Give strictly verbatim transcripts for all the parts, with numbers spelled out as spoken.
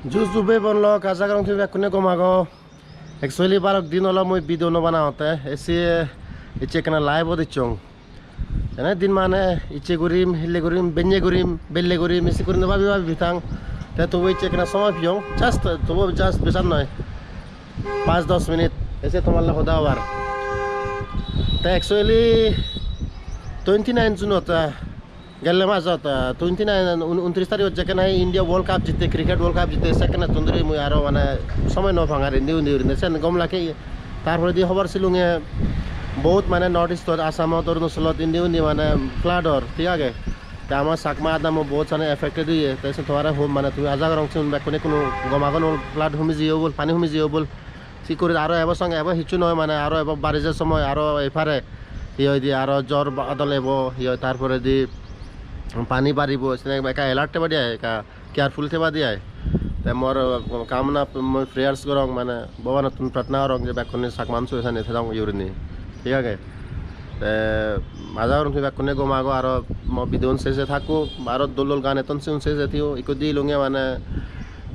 Ju ju bhei bon lok, aja gorong tumi bekkune gom ago. Actually, balok din olo mui video no banangotte, ecche, ecche ekkena live-ot ecchong. Ene din mane icche gurim, hille gurim, benne gurim, belle gurim, ecche gurim, bhabi bhabi bithang. Te tobu ecche ekkena somoy piyong, just, tobu just bisan noi, pach dos minute, ecche tomar loi hoda hobar. Te actually, twenty nine June-ot, ah, gelle majot, ah, twenty nine, un-, untris tarigot jekke nahi India World Cup jitte, Cricket World Cup jitte, sekkenettun dhuri mui aro mane somoy no pang ar indi undi gurinei, sen gom lage. Tar poredi hobor silunge bahut mane North East-ot, Assam-ot, Arunachal-ot indi undi mane flood or, thik age? Te ama Chakma adamo bahut sani affected oye, te sen tomare hom mane tumi aja gorong sigun bekkune hono gom agon, ol flood humi jeye obol, pani humi jeye obol. Sik guri aro ebo song ebo hissu noi, mane aro ebo barije somoy aro ei pare, hi hoide, aro jor badol ebo, hi hoi, tar poredi pani baribo, sene ekka alert theba de ai, ekka careful theba de ai. Te mor kamona, mui prayers gorong, mane Bhagwanottun prarthana gorong je bekkune Chakma manuj sani thedong gurinei, thik age? Te aja gorong tumi bekkune gom ago, aro mo video-un se se thakko, aro dol dol gan etton sigun se se thiyo, ikko di ilunge mane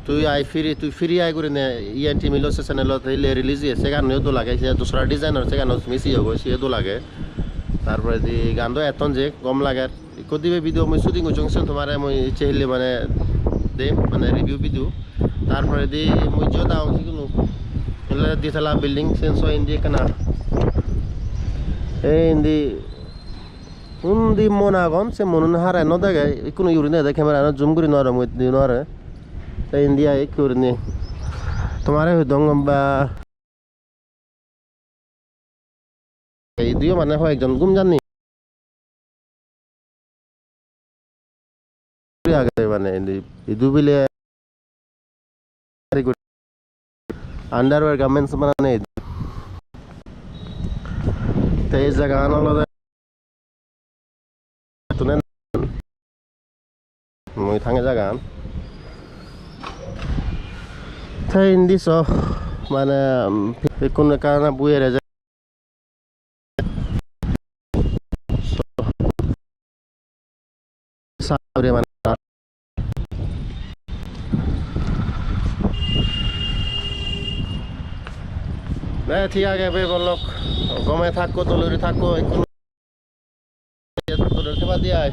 Tui Ai Phiri, Tui Phiri Ai gurinei E N T Milo se channel-ot hille release oye, se ganno dol age, se dusra design-or, se ganno tumi siyogoi, siyo dol age. Tar poredi gan do etton je gom lager. Ikko dibe video mui shooting gocchong, siyen tomare mui icche hille mane dem, mane review video. Tar poredi mui jiyot agon sigunu ole ditala building, siyen so indi ekkana. Ei indi undi mon agon, se monun hara no dege, ikkunu guri degede, camera-an zoom guri no parong, mui di no pare. Te indi age ekku gurinei. Tomare hoi dong ba. Iduyo mane hoi ekjon gum jani. Age mane indi, idu bile underwear garments banane idu. Te ei jagagan olode Tune mui tange jagan. Te indi so mane, um, ikkun ekkan buyer eje. So, sa hure mane. Ne, thik age, bhei bon lok. Gome thakko, dole guri thakko, ikkun dole guri theba de ai.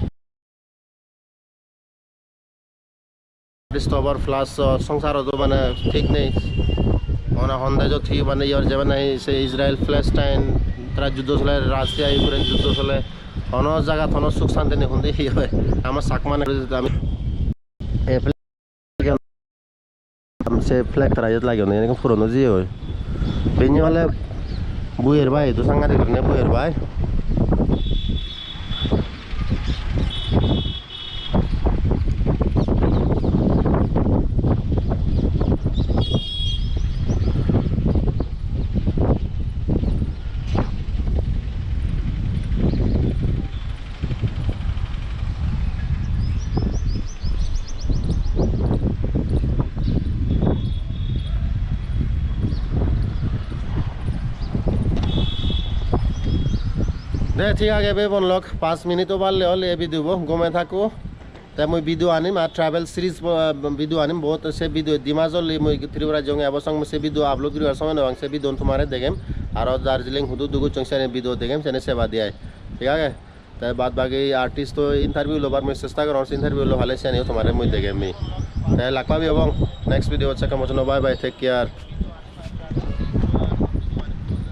Christopher plus, uh, songsarot do mane thik nei. Mane hon dejot hi mane yor jebe nahi se Israel Palestine tara juddo sole, Russia Ukraine juddo sole. Hono jagat hono suk santi nei, hundi hi oi. Ama Chakma mane ami ei flag, se flag tara iyot lageyonne, iyen ekkan purono jeye oi. Benne ole buyer bai, idu sangare gurinei buyer bai. De, thik age, bhei bon lok, paanch minute obar le ole ei video bo, gome thakko. Te mui video anim ar travel series bo, ah, video anim, bahut se video di mas oli mui Tripura jong ebo song se video upload guribar somoy no pang, se video tomare degem. Aro Darjeeling hudu hudu gocchong seni video degem, seni seba de ai. Thik age? Te bad bagi artist o interview lobar mui chesta gorong, se interview lo pale seniyo tomare mui degem mi. Te lak pabi obong next video, se kamot, bye bye, take care.